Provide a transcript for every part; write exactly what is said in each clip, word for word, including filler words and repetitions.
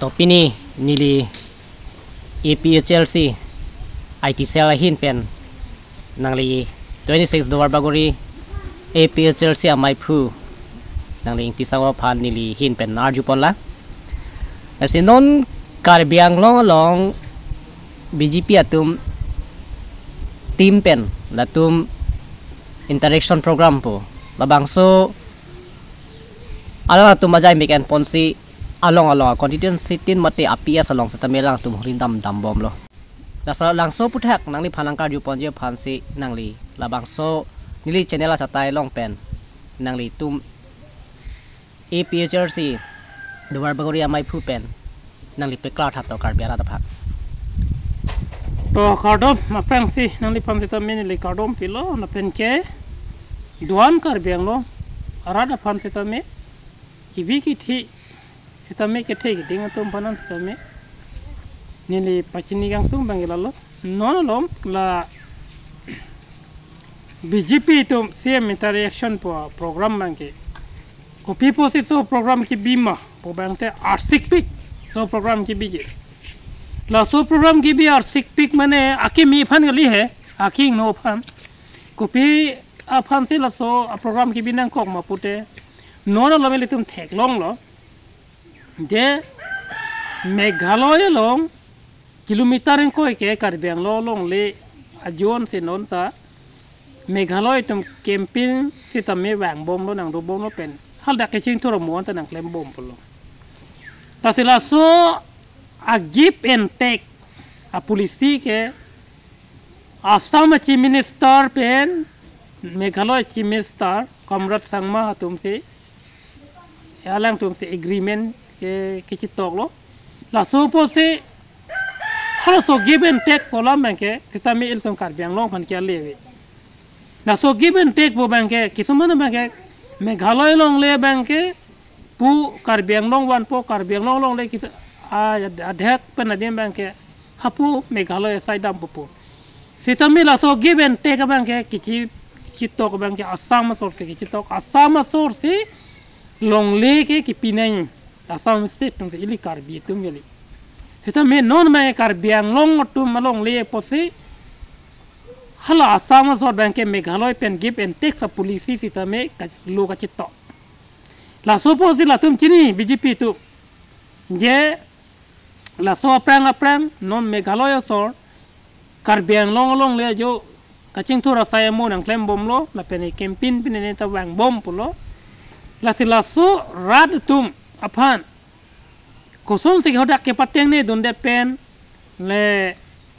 To pini neli A P H L C I T cell ahin pen nangli twenty-six Duarbagori A P H L C amaiphu nangli Ingti Sangho aphan neli ahin pen arjupon lang. Lasi non Karbi Anglong along B J P atum team pen latum interaction program pu labangso alanglitum ajai mek-en ponsi along along constituency tin mate A P S along setame alangtum huri dam dam bomlo. Laso labangso aphuthak nangliphan nangkarjuponji aphansi nangli labangso neli channel achatai along pen nanglitum A P H L C Duarbagori amaiphu pen nangli paklar thap to Karbi arat aphan. To kardom aphrangsi nangliphan setame neli kardom pilo, lapen ke do-an Karbi Anglong arat aphan setame kibi kithi setame kethe keding atum aphan setame neli pachini kangtung abang ke lalo. Non along la B J P atum C M interaction pu program abang ke kopi pusi laso program kebi ma pu abang te arsikpik laso program kebi ke. Laso program kebi arsikpik mane akimi aphan kali he, akehingno aphan. Kopi aphansi laso program kebi nangkok ma pute non along ilitum theklonglo je Meghalaya along kilometer ingkoi ke Karbi Anglong alongle ajon si non ta Meghalaya atum campaign setame vangbomlo, nangdobomlo pen hadak kechingthur amo anta nangklembom pulo. Lasi laso a give and take a policy ke Assam a Chief Minister pen Meghalaya Chief Minister Conrad Sangma atumsi alangtumsi agreement ke kechitoklo. Laso pusi halaso give and take pu alam abang ke setame ilitum Karbi Anglong aphan ke ale ave. Laso give and take pu abang ke kisomana abang ke Meghalaya alongle abang ke pu Karbi Anglong vanpo, Karbi Anglong alongle kis a adhek pen adim abang ke hapu Meghalaya asai dampo pu. Setame laso give and take abang ke kechitok abang ke Assam asor si kechitok, Assam asor si longle ke kipinai Assam state atumsi ili Karbi atum kali. Setame non abang Karbi Anglong atum alongle pusi hala Assam asor abang ke Meghalaya pen give and take a policy setame ka- lo kachitok. Laso pusi latum chini B J P atum je laso aphrang aphrang non Meghalaya asor Karbi Anglong alongle ajo kachingthur asai amo nangklembomlo, lapen e campaign pine ne ta vangbom pulo. Lasi laso rat atum aphan kosonsi hadak kepatengne dundet pen le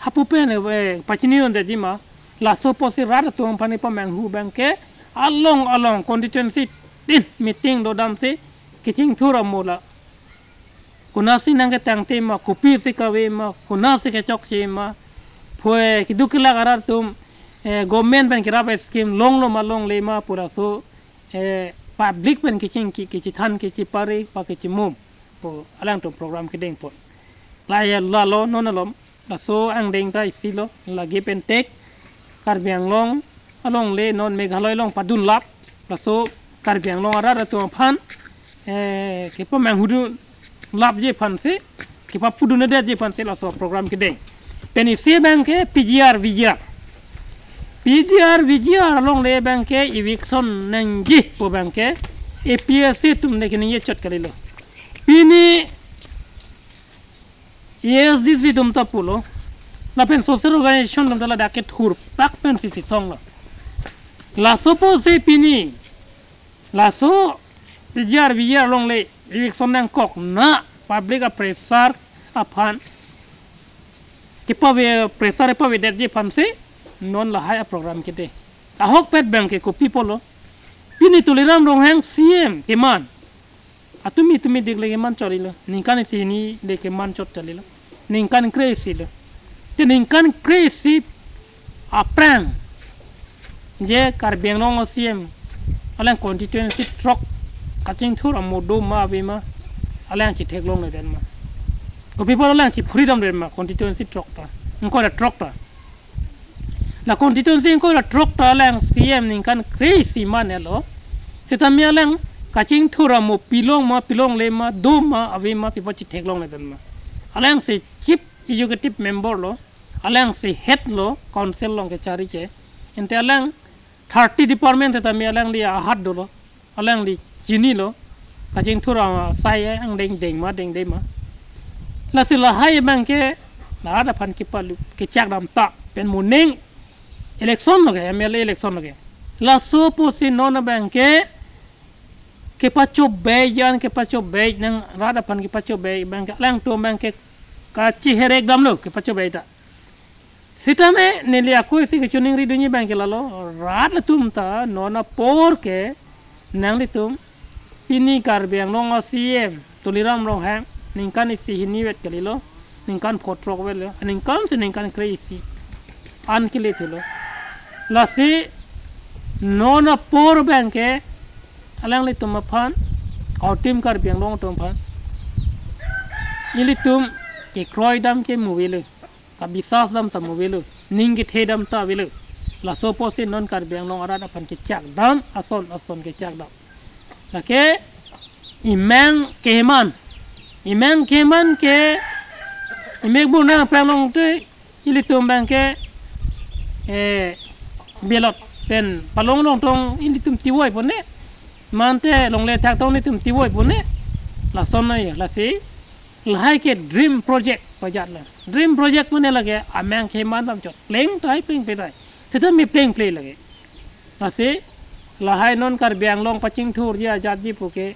hapu pen eh, pachini dundetji ma, laso pusi rat atum aphan ipamanghu abang ke along along constituency tin meeting dodamsi kechingthur amo la konatsi nangketangte ma, kopisi kave ma, konatsi kechokche ma, pue keduk kelak arat atum eh, government pen kerap scheme longlo ma longle ma pu laso eh, public pen keching ki- kechethan kechepare pa kechemum pu alangtum program kedengpon. La ya lalo non alom laso angdeng ta isilo, la give and take Karbi Anglong alongle non Meghalaya along padunlap, laso Karbi Anglong arat atum aphan eh, kepamanghu dunlapji aphansi, kepapudundetji aphansi laso program kedeng. Pen isi abang ke P G R, V G R. P G R, V G R alongle abang ke eviction nangji pu abang ke A P S C atum ne keningje chot kalilo. Pini A S D C atum ta pulo, lapen social organization atum ta ladak kethurpak pensi chesonglo. Laso pusi pini laso P G R V G R alongle eviction nangkokna public a pressure aphan kepave pressure pavedetji aphansi non lahai a program kede. Ahokpet abang ke kopi pulo, pini Tuliram Ronghang C M keman, atumi tumi dik le keman chot-ilo, ningkan isi hini le keman chot kalilo, ningkan kre-isi lo. Te ningkan kre-isi aphrang je Karbi Anglong a C M alang constituency throk kachingthur amo do ma ave ma, alang chetheklongledet ma, kopi pulo alang chephridamdet ma constituency throk ta, ingkoi ra throk ta. La constituency ingkoi ra throk ta alang C M ningkan kre-isi manlo. Setame alang Kachingthur amo pilong ma, pilongle ma, do ma, ave ma, pi apot chetheklongle tang ma. Alangsi chief executive member lo, alangsi head lo, council along kechari ke. Ante alang thirty department setame alangli ahat dolo, alangli chinilo, kachingthur asai angdeng deng ma, dengde ma. Lasi lahai abangke, rat aphan kepalu, kechak dam ta, pen moning election lo ke, M L A election lo ke. Laso pusi non abangke, kepachobei jan, kepachobei nang rat aphan kepachobei abangke, alangtum abangke kachiherek damlo, kepachobei ta. Setame neli ako isi kechiningri dunji abangke lalo, rat atum ta non apor ke nanglitum pini Karbi Anglong a-C E M Tuliram Ronghang ningkan isi hini vet kalilo, ningkan phongo throk vet lo, ningkan si ningkan kre-isi an kele thelo. Lasi non apor abangke alanglitum aphan, a-team Karbi Anglong atum aphan, ilitum kekroi dam ke mo avelo, kabisas dam ta mo avelo, ning kethe dam ta avelo. Laso pusi non Karbi Anglong arat aphan kechak dam, ason ason kechak dam. Lake imang keman, imang keman ke imek bu nang pranglong tu ilitum abangke, eh, belot pen palong longtong ilitum tiwoi pone, mante longle thaktong ilitum tiwoi pone, lason na ya, lasi lahai ke dream project pajat la. Dream project mane lake amang keman dam chot. Pleng tai, pleng pe tai. Setame pleng ple lake. Lasi lahai non Karbi Anglong pachingthurji ajatji pu ke,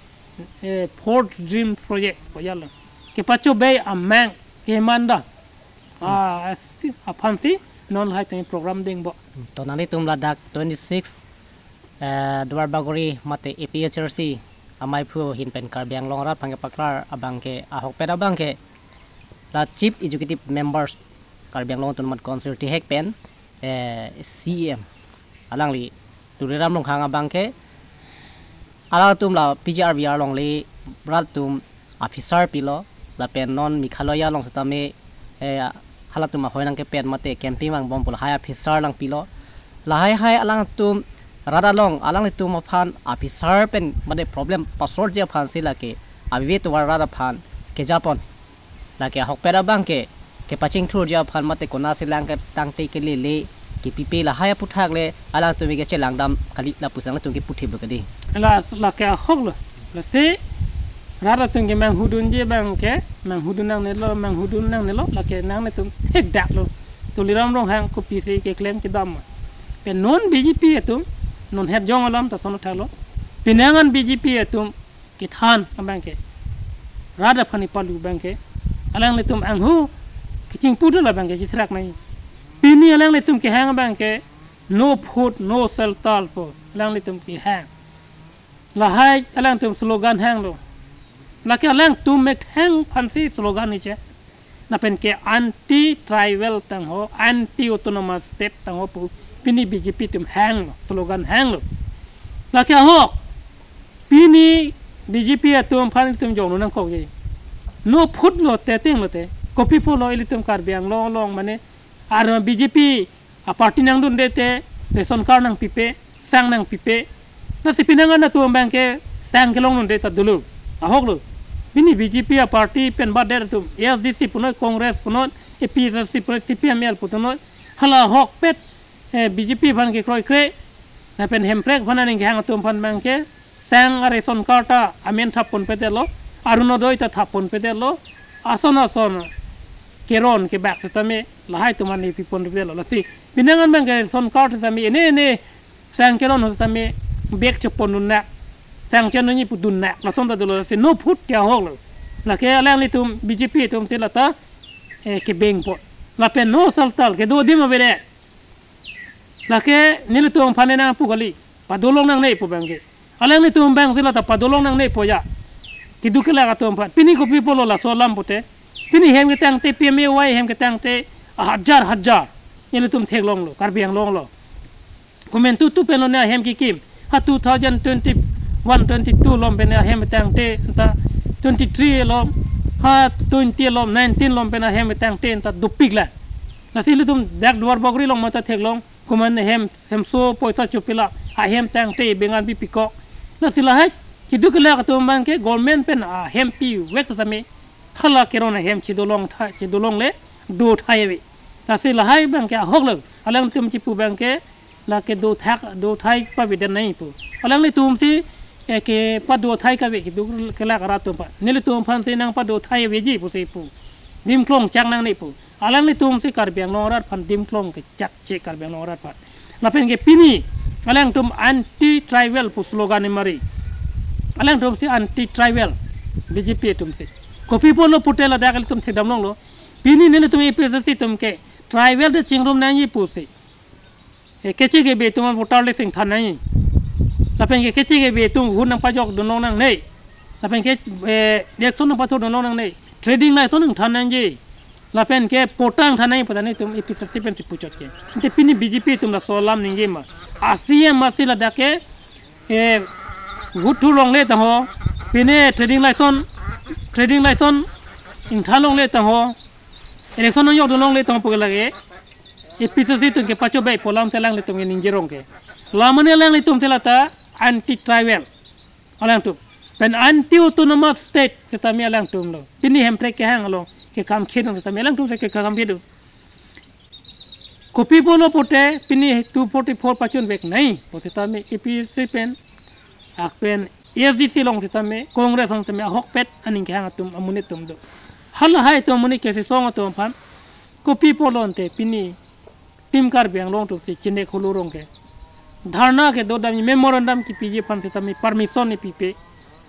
eh, fourth dream project pajat la. Kepachobei amang keman dam. Ah, asti, aphansi non lahai teng program dengpo. To nanglitum ladak twenty-six, eh, Duar Bagori mate A P H L C amei aphu ahin pen Karbi Anglong arat aphan kepaklar abangke, ahokpet abangke, la Chief Executive Members Karbi Anglong Autonomous Council tihek pen, eh, C E M alangli Tuliram Ronghang abangke, alangtum la P G R V R along le rat atum officer pilo, lapen non Meghalaya along setame, eh, halatum ahoi nangkepet mate camping vangbom pu lahai officer lang pilo. Lahai hai alangtum rat along, alanglitum aphan officer pen mate problem pasolveji aphansi lake ave tovar rat aphan kejapon. Lake ahokpet abangke, kepachingthurji aphan mate konatsi lang ketangte kelele, kepipe lahai aphuthak le, alangtum ke chelang dam kali lapusi alangtum ke puthip lo kali. La, lake ahok lo. Lasi rat atum ke manghudunji abangke, manghudun nangnelo, manghudun nangnelo, lake nangnetum thekdak lo. Tuliram Ronghang kopisi keklem kedam ma. Pen non B J P atum, non het jong alam ta sono thalo. Pinangan B J P atum kethan abangke, rat aphan kepalu abangke, alanglitum anghu kechingpu dolo abangke chithrak nai. Pini alanglitum kehang abangke, no food, no shelter pu alanglitum kehang. Lahai alangtum slogan hanglo. Lake alangtum methang aphansi slogan iche. Lapen ke anti tribal tangho, anti autonomous state tangho pu pini B J P atum hanglo, slogan hanglo. Lake ahok, pini B J P atum aphan ilitum jongno nangkokji. No food lote, teng lote, kopi pulo ilitum Karbi Anglong along mane, ar B J P aparty nangdunde te, ration card nangpipe, sang nangpipe. Lasi pinangan atum abangke sang kelongdunde ta dolo. Ahok lo. Pini B J P aparty pen bader atum, A S D C punoi, Congress punoi, A P H L C punoi, C P M L punoi. Hala ahokpet, eh, B J P aphan kekroikre. Lapen Hemprek aphan aning kehang atum aphan abangke sang a-ration card ta amen thap ponpedetlo, Orunodoi ta thap ponpedetlo, ason ason keron kebak setame lahai atum aphan pipon pidetlo. Lasi pinangan abangke ration card setame ene ene sang keron setame bag chepon dunnak, sang chenoni pu dunnak, lason ta dolo, lasi no food ke ahok lo. Lake alanglitum B J P atumsi lata, eh, kebengpo. Lapen no shelter, kedo adim avedet. Lake nelitum aphan nangpu kali, padolong nangne pu abangke. Alanglitum abangsi lata padolong nangne pu ya. Keduk kelak atum aphan. Pini kopi pulo laso alam pute. Pini hem ketangte, P M A Y hem ketangte, hajar hajar nelitum theklonglo, Karbi Anglong along. Komantu tu pen lo ne ahem kekim. Ha two thousand twenty-one twenty-two along pen ahem tangte ta twenty-three along, ha twenty along, nineteen along pen ahem tangte ta dopik la. Lasi ilitum dak Duar Bagori along mata theklong, komat hem, hemso poisa chopila, ahem tangte bengan bipikok. Lasi lahai Keduk kelak atum abang ke government pen ahempi vek tame hala keron ahem chedolong tha, chedolongle do thai ave. Lasi lahai abang ke ahok lo. Alangtum chipu abang ke la kedo thak, do thai paveden nangji pu. Alanglitum si, eh, kepado thai kave keduk kelak arat atum aphan. Nelitum aphan si nangpado thai aveji pusi pu. Dim klong chak nangne pu. Alanglitum si Karbi Anglong arat aphan dim klong kechakche Karbi Anglong arat aphan. Lapen ke pini alangtum anti tribal pu slogan mari. Alangtum si anti tribal, B J P atum si. Kopi apotlo pute ladak ilitum thekdam longlo. Pini nelitum A P H L C atum ke tribal ta chingrum nangji pusi. Eh, keche kebe atum voter list ingthan nangji. Lapen ke keche kebe atum vote nangpajok dun long nangne. Lapen ke, eh, election nangpathur dun long nangne. Trading license ingthan nangji. Lapen ke patta ingthan nangji pu ta nelitum A P H L C pensi puchot ke. Ante pini B J P atum laso alam ningje ma. A C M asi ladak ke, eh, vote thur longle tangho. Pini trading license, trading license ingthan longle tangho. Election nangjok dun longle tangho pu ke lake A P H L C atum kepachobei pu alam si alanglitum ke ningje rong ke. La mane alanglitum si lata anti tribal alangtum. Pen anti autonomous state setame alangtum lo. Pini Hemprek kehang along kekam khedun setame alangtum si kekam khedun. Kopi apotlo pute pini two forty-four pachun vek nangji pu setame A P H L C pen ak pen A S D C along setame Congress along setame ahokpet aning kehang atum amonit atum do. Halahai atum amonit kesisong atum aphan kopi apotlo ante pini Team Karbi Anglong atum si chinek hulu rong ke dharna kedodam, memorandum kipiji aphan setame permission nepipe.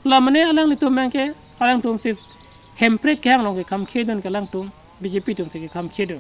La mane alanglitum abang ke alangtum si Hemprek kehang along kekam khedun ke alangtum B J P atum si kekam khedun.